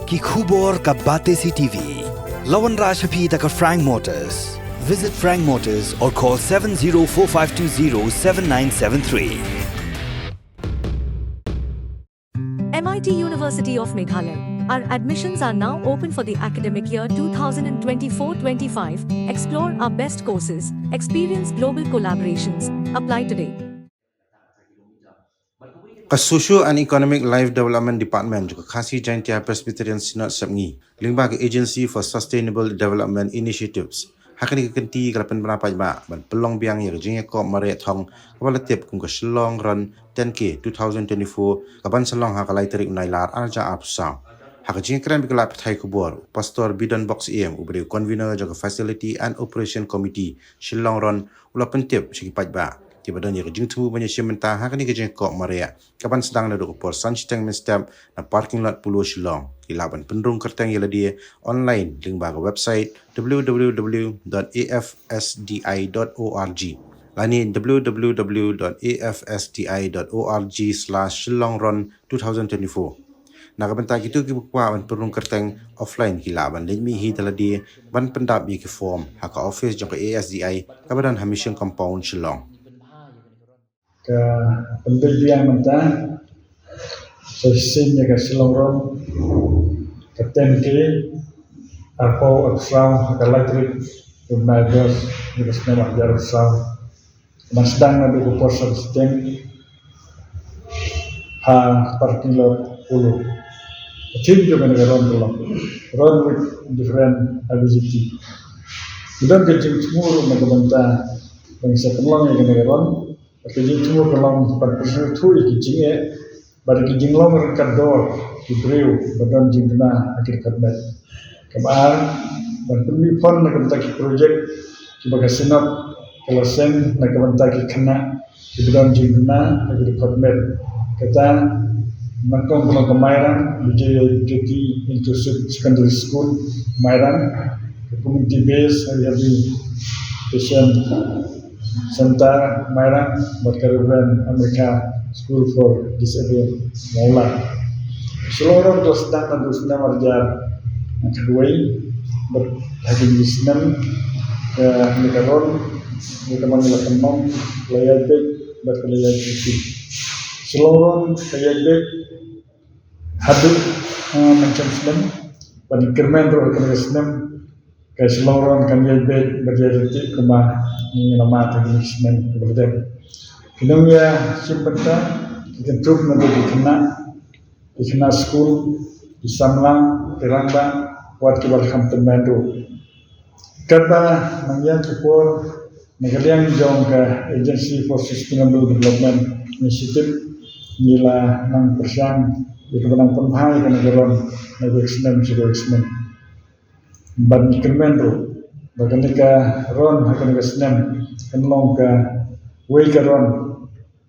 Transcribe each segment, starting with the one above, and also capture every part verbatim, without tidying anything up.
Ki khubor ka Batesi T V. La wanrah sha phi da ka Frank Motors. Visit Frank Motors or call seven zero four five two zero seven nine seven three. M I T University of Meghalaya. Our admissions are now open for the academic year two thousand twenty-four twenty-five. Explore our best courses, experience global collaborations. Apply today. Ka Social and Economic Life Development Department jong ka Khasi Jaintia Presbyterian Synod Sepngi lyngba ka Agency for Sustainable Development Initiatives ha kane ka kynti ka la pynbna paidbah ban pynlong biang ïa ka jingïakop mareh thong kaba la tip kum ka Shillong Run ten K twenty twenty-four kaban sa long ha ka lai tarik u Nailar arhajar arphew saw. Ha ka jingkren bad ki lad pathai khubor, Pastor Bidon Bok Syiem, uba dei u convener jong ka Facility and Operation Committee Shillong Run, u la pyntip sha ki paidbah kiba don ïa ka jingthmu ban ïashim bynta ha kane ka jingïakop mareh kaban sdang naduh ka por san shiteng mynstep na parking lot Polo Shillong. Ki lah ban pynrung kyrteng ïa lade online lyngba ka website w w w dot a f s d i dot o r g lane w w w dot a f s d i dot o r g slash shillongrun two thousand twenty-four. Na ka bynta kito kiba kwah ban pynrung kyrteng offline, ki lah ban leit mih hi da lade ban pyndap ïa ki form ha ka office jong ka A S D I kaba don ha Mission Compound, Shillong. Ka pynbeit biang mynta sa shisien ïa ka Shillong Run ka ten K, arphew arphew saw, ha ka lai tarik u bnai August ïa ka snem arhajar arphew saw. Ban sdang naduh ka por san shiteng ha parking lot Polo. Ka theme jong kane ka run ka long Run with Different Ability. Ki don ka jingthmu ruh na ka bynta ban sa pynlong ïa kane ka run. Ka jingthmu ka long ban pynsngewthuh ïa ki jingeh bad ki jinglong ryngkat dor ki briew ba don jingduna ha ki dkhot met. Kaba ar, ban pynmih phon na ka bynta ki projek kiba ka Synod ka la seng na ka bynta ki khynnah kiba don jingduna ha ki dkhot met. Kata nyngkong ka long ka Mairang, Vijay Jyoti Inclusive Secondary School, Mairang, ka Community Based Rehabilitation Centre, Mairang, bad ka Reverend America School for Disabled, Mawlai. Shillong Run ka la sdang naduh u snem arhajar khatwei bad ha kine ki snem ka, kane ka run ka la pynlong, ka la ïaid beit bad ka la ïaid kyrkieh. Shillong Run ka ïaid beit haduh, eh, mynshem snem, bad ngi kyrmen ruh ha kane ka snem ka Shillong Run kan ïaid beit bad ïaid ryntih kumba ngi la mad ha kine ki snem kiba la dep. Ki nongïashim bynta ki kynthup naduh ki khynnah, ki khynnah skul, ki samla, ki rangbah, wat kiba la kham tymmen ruh. Katba nang ïa ki por na ka liang jong ka Agency for Sustainable Development Initiative, ngi la nang pyrshang ïa kaba nang pynbha ïa kane ka run na kawei ka snem sha kawei ka snem. Bad ngi kyrmen ruh ba kane ka run ha kane ka snem kan long kawei ka run,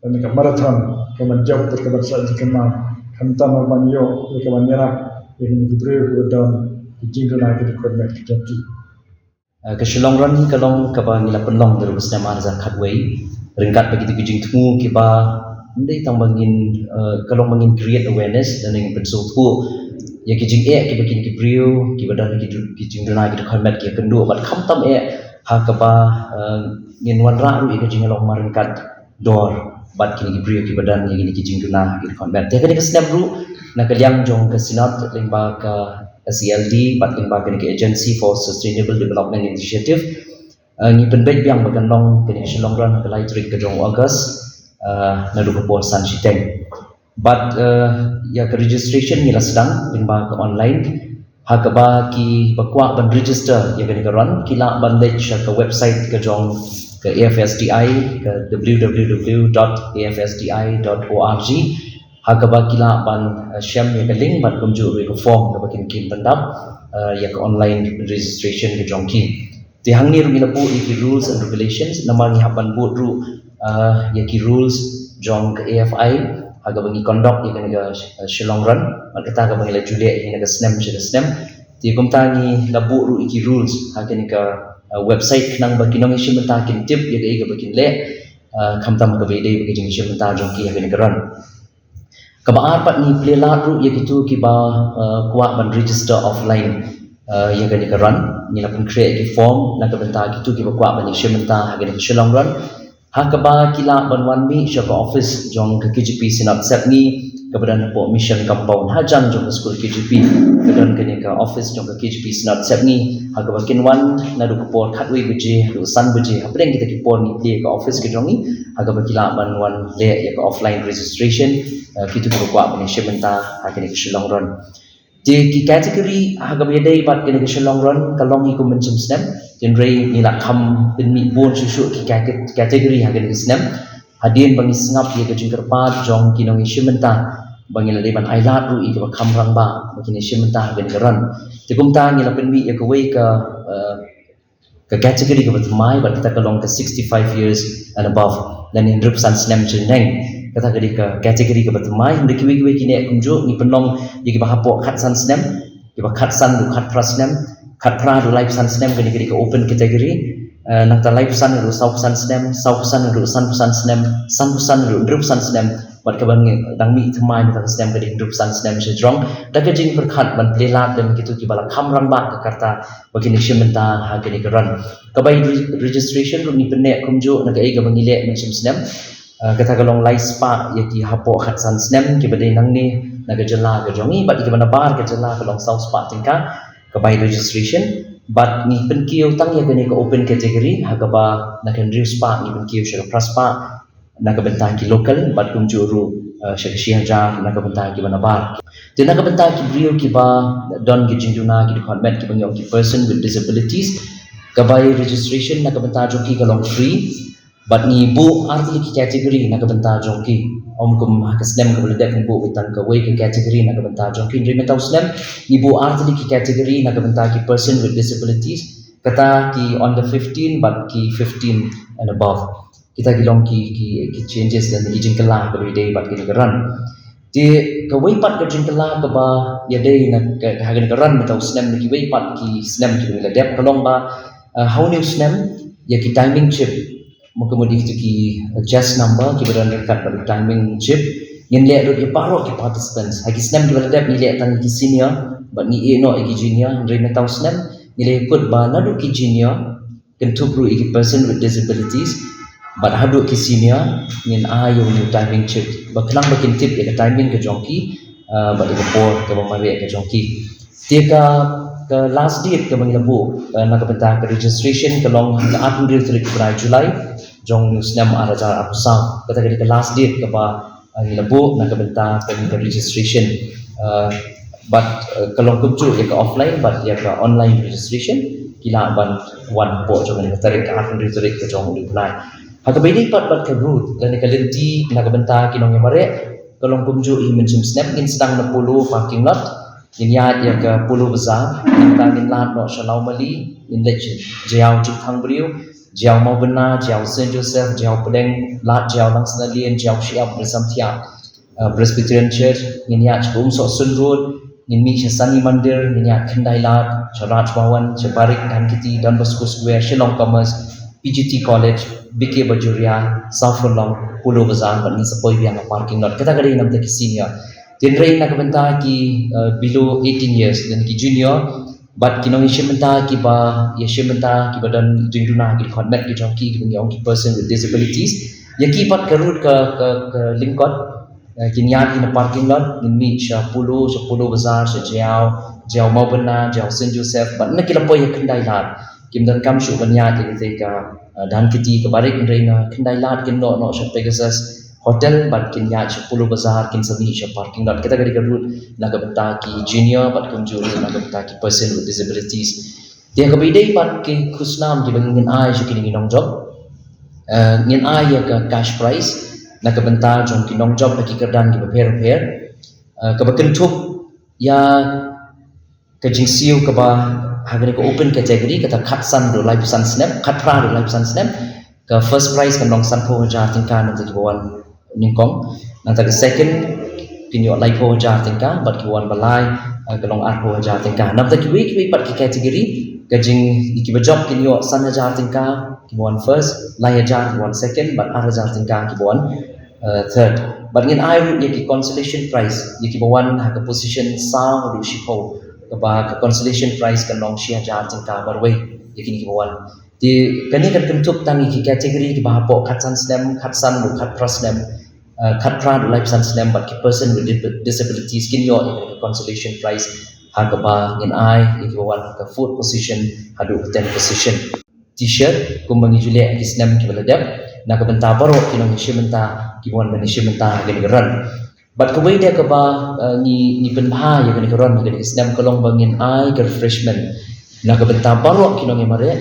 kane ka marathon, kaban jop bad kaban sah jingkynmaw, khamtam ban ïoh ïa kaban ïarap ïa kine ki briew kiba don ki jingduna ki dkhot met ki jong ki. Uh, ka Shillong Run ka long kaba ngi la pynlong naduh u snem arhajar khatwei ryngkat bad kito ki jingthmu kiba ym dei tang ba ngin, uh, ka long ba ngin create awareness, lane ngin pynsngewthuh ïa ki jingeh kiba kine ki briew kiba don ki, ki jingduna ki dkhot met ki ïakynduh, bad khamtam eh ha kaba, uh, ngin wanrah ruh ïa ka jingïalong mar ryngkat dor bad kine ki briew kiba don ïa kine ki jingduna ki dkhot met. Te ha kane ka snem ruh na ka liang jong ka Synod lyngba ka S E L D bad lyngba kane ka Agency for Sustainable Development Initiative, uh, ngi pynbeit biang ba kan long kane ka Shillong Run ha ka lai tarik ka jong u August, uh, naduh ka por san shiteng. Bad, uh, ïa ka registration ngi la sdang lyngba ka online. Ha kaba kiba kwah ban register ïa kane ka run ki lah ban leit sha ka website ka jong ka A F S D I, ka w w w dot a f s d i dot o r g. Ha kaba ki lah ban, uh, shem ïa ka link bad kumjuh ruh ïa ka form kaba kin, kin pyndap, uh, ïa ka online registration ka jong ki. Te hangne ruh ngi la buh ïa ki rules and regulations, namar ngi hap ban bud ruh, uh, ïa ki rules jong ka A F I ha kaba ngi conduct ïa kane ka, uh, Shillong Run. Bad kata kaba ngi la ju leh ïa kane ka snem sha ka snem. Te kumta ngi la buh ruh ïa ki rules ha kane ka, uh, website khnang ba ki nongïashim bynta kin tip ïa kaei kaba kin leh, uh, khamtam kaba ïadei bad ka jingïashim bynta jong ki ha kane ka run. Kaba ar pat ngi plie lad ruh ïa kito kiba uh, kwah ban register offline uh, ïa kane ka run. Ngi la pynkhreh ïa ki form na ka bynta kito kiba kwah ban ïashim bynta ha kane ka Shillong Run. Ha kaba ki lah ban wan mih sha ka office jong ka K J P Synod Sepngi kaba don hapoh Mission Compound hajan jong ka skul K J P. Ka don kane ka office jong ka K J P Synod Sepngi ha kaba kin wan naduh ka por khatwei baje haduh san baje. Hapdeng kita ki por ngi plie ka office ka jong ngi ha kaba ki lah ban wan leh ïa ka offline registration. Uh, kito kiba kwah ban ïashim bynta ha kane ka Shillong Run. Te ki category ha kaba ïadei bad kane ka Shillong Run ka long hi kum mynshem snem. Hynrei ngi la kham pynmih bun shuh shuh ki cate- category ha kane ka snem. Hadien ba ngi sngap ïa ka jingkyrpad jong ki nongïashim bynta ba ngi la dei ban ai lad ruh ïa kiba kham rangbah ba kin ïashim bynta ha kane ka run. Te kumta ngi la pynmih ïa kawei ka uh, ka category kaba thymmai bad kata ka long ka sixty-five years and above, lane hynriewphew san snem jylliew. Kata ka dei ka category kaba thymmai. Hynrei kiwei kiwei ki neh kumjuh, ngi pynlong ïa kiba hapoh khatsan snem, kiba khatsan haduh khatphra snem, khatphra haduh laiphew san snem, kane ka dei ka open category. Uh, nangta laiphew san haduh sawphew san snem, sawphew san haduh sanphew san snem, sanphew san haduh hynriewphew san snem, bad kaba ngi dang mih thymmai mynta ka snem ka dei hynriewphew san snem shajrong. Da ka jingpyrkhat ban plie lad lem kito kiba la kham rangbah ka rta ba kin ïashim bynta ha kane ka run. Kaba ïa re- registration ruh ngi pynneh kumjuh na kaei kaba ngi leh mynshem snem. Uh, kata ka long lai spah ïa ki hapoh khatsan snem kiba dei nangne na ka jylla ka jong ngi, bad ïa kiba nabar ka jylla ka long saw spah tyngka kaba ïa registration. Bad ngi pynkiew tang ïa kane ka open category ha kaba na ka hynriew spah ngi pynkiew sha ka phra spah na ka bynta ki local bad kumjuh ruh uh, sha ka shi hajar na ka bynta kiba nabar. Te na ka bynta ki briew kiba don ki jingduna ki dkhot met kiba ngi ong ki person with disabilities, kaba ïa registration na ka bynta jong ki ka long free. Bad ngi buh artylli ki category na ka bynta jong ki. Ym kum ha ka snem kaba la dep ngi buh tang kawei ka category na ka bynta jong ki. Hynrei mynta u snem ngi buh artylli ki category na ka bynta ki person with disabilities. Kata ki under fifteen bad ki fifteen and above. Kita ki long ki ki ki changes lane ki jingkylla kaba ïadei bad kane ka run. Te kawei pat ka jingkylla kaba ïadei na ka ha kane ka run mynta u snem, na kiwei pat ki snem kiba la dep, ka long ba uh, ha une u snem ïa ki timing chip, ma ka mut ïa kito ki chest number kiba don ryngkat bad u timing chip, ngin leh lut ïa baroh ki participants. Ha ki snem kiba la dep ngi leh tang ïa ki senior bad ngi ïeh noh ïa ki junior. Hynrei mynta u snem ngi la ïakut ba naduh ki junior, kynthup ruh ïa ki person with disabilities bad haduh ki senior, ngin ai ïa une u timing chip ba khnang ba kin tip ïa ka timing ka jong ki uh, bad ïa ka por kaba mareh ka jong ki. Te ka ka last date kaba ngi la buh uh, na ka bynta ka registration ka long ha ka arphew hynriew tarik u bnai July jong une u snem ar hajar arphew saw. Kata ka dei ka last date kaba uh, ngi la buh na ka bynta ka, ka registration. Uh, bad uh, ka long kumjuh ïa ka offline bad ïa ka online registration ki lah ban wan hapoh jong kane ka tarik, ka arphew hynriew tarik ka jong une u bnai. Ha kaba ïadei pat bad ka route lane ka lynti na ka bynta ki nongïamareh, ka long kumjuh hi mynshem snem. Ngin sdang na Polo parking lot, ngin ïaid ïa ka Polo Bazaar, nangta ngin lad noh sha Lawmali, ngin leit Jaïaw Jingthangbriew, Jaïaw Mawbynna, Jaïaw Saint Joseph, Jaïaw Pdeng, lad Jaïaw Langsnalien, Jaïaw Shyiap, Brissamthiah, uh, Presbyterian Church, ngin ïaid sha Umsohsun Road, ngin mih sha Sani Mandir, ngin ïaid khyndai lad sha Raj Bhawan, sha Barik, Dhankheti, Don Bosco Square, Shillong Commerce, P G T College, B K Bajoria, South Furlong, Polo Bazaar, bad ngin sa poi biang ha parking lot. Kata ka dei na ka bynta ki senior. Hynrei na ka bynta ki uh, below eighteen years lane ki junior bad ki nongïashim bynta kiba ïashim bynta kiba don jingduna ki dkhot met ki jong ki, kiba ngi ong ki person with disabilities, ïa ki pat ka route ka ka, ka lyngkot. Uh, kin ïaid hi na parking lot, ngin mih sha Polo, sha Polo Bazaar, sha Jaïaw, Jaïaw Mawbynna, Jaïaw Saint Joseph, bad na ki la poi ïa khyndai lad. Kim donkam shuh ban ïaid ïa kata ka uh, Dhankheti, ka Barik, hynrei na khyndai lad kin noh noh sha Pegasus Hotel bad kin ïaid sha Polo Bazaar, kin sa mih sha parking lot. Kata ka dei ka route na ka bynta ki junior bad kumjuh ruh na ka bynta ki person with disabilities. Te ha kaba ïadei bad ki khusnam kiba ngin ai sha kine ki nongjop, uh, ngin ai ïa ka cash prize na ka bynta jong ki nongjop ha ki kyrdan kiba pher pher. Uh, kaba kynthup ïa ka jingsiew kaba ha kane ka open category, kata khatsan haduh laiphew san snem, khatphra haduh laiphew san snem, ka first prize kan long sanphew hajar tyngka na bynta kiba wan nyngkong. Nangta ka second kin ïoh laiphew hajar tyngka, bad kiba wan ba lai uh, ka long arphew hajar tyngka. Na bynta kiwei kiwei pat ki category, ka jing kiba jop kin ïoh san hajar tyngka kiba wan first, lai hajar kiba wan second, bad ar hajar tyngka kiba wan uh, third. Bad ngin ai ruh ïa ki consolation prize ïa kiba wan ha ka position saw haduh shiphew, kaba ka consolation prize kan long shi hajar tyngka marwei ïa kine kiba wan. Te kane kan kyntup tang ïa ki category kiba hapoh khatsan snem, khatsan haduh khatphra snem, uh, khatphra haduh laiphew san snem, bad ki person with dip- disabilities kin ïoh ïa ka consolation prize ha kaba ngin ai ïa kiba wan ha ka fourth position haduh ka tenth position. T-shirt kumba ngi ju leh ha ki snem kiba la dep na ka bynta baroh ki nongïashim bynta kiba wan ban ïashim bynta ha kane ka run. Bad kawei de kaba, uh, ngi ngi pynbha ïa kane ka run ha kane ka snem ka long ba ngin ai ka refreshment na ka bynta baroh ki nongïamareh.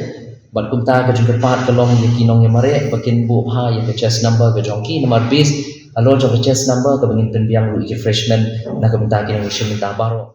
Bad kumta ka jingkyrpad ka long ïa ki nongïamareh ba kin buh bha ïa ka chest number ka jong ki, namar base halor jong ka chest number kaba ngin pynbiang ruh ïa ki refreshment na ka bynta ki nongïashim bynta baroh.